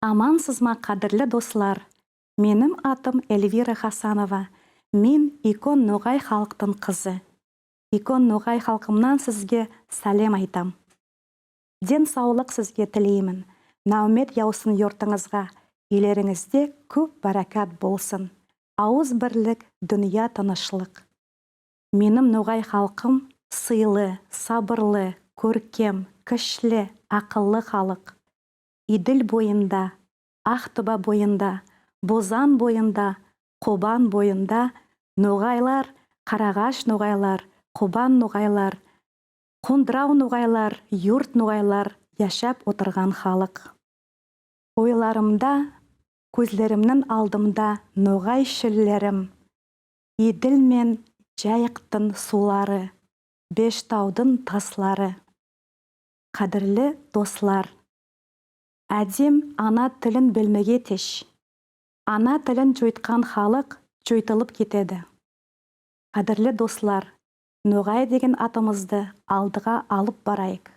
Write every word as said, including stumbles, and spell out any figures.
Амансызма, кадирле дослар? Меним атым Эльвира Хасанова. Мен уьйкен ногай халктынъ кызы. Уьйкен ногай халкымнан сизге салем айтам. Ден савлык сизге тилеймен. Наьмет явсын юртынъызга, уьйлеринъизде коьп баьрекет болсын. Авыз бирлик, дуныя тынышлык. Меним ногай халкым сыйлы, сабырлы, коьркем, куьшли, акыллы халк. Эдил бойында, Актоба бойында, Бозан бойында, Кобан бойында ногайлар, Карагаш ногайлар, Кобан ногайлар, Кондырав ногайлар, Юрт ногайлар яшап олтырган халк. Ойларымда, коьзлеримнинъ алдымда ногай шоьллерим, Эдил мен Яйыктынъ сувлары, Бештавдынъ таслары. Кадирле дослар, аьдем ана тилин билмеге тиеш. Ана тилин йойткан халк йойтылып кетеди. Кадирле дослар, ногай деген атымызды алдыга алып барайык.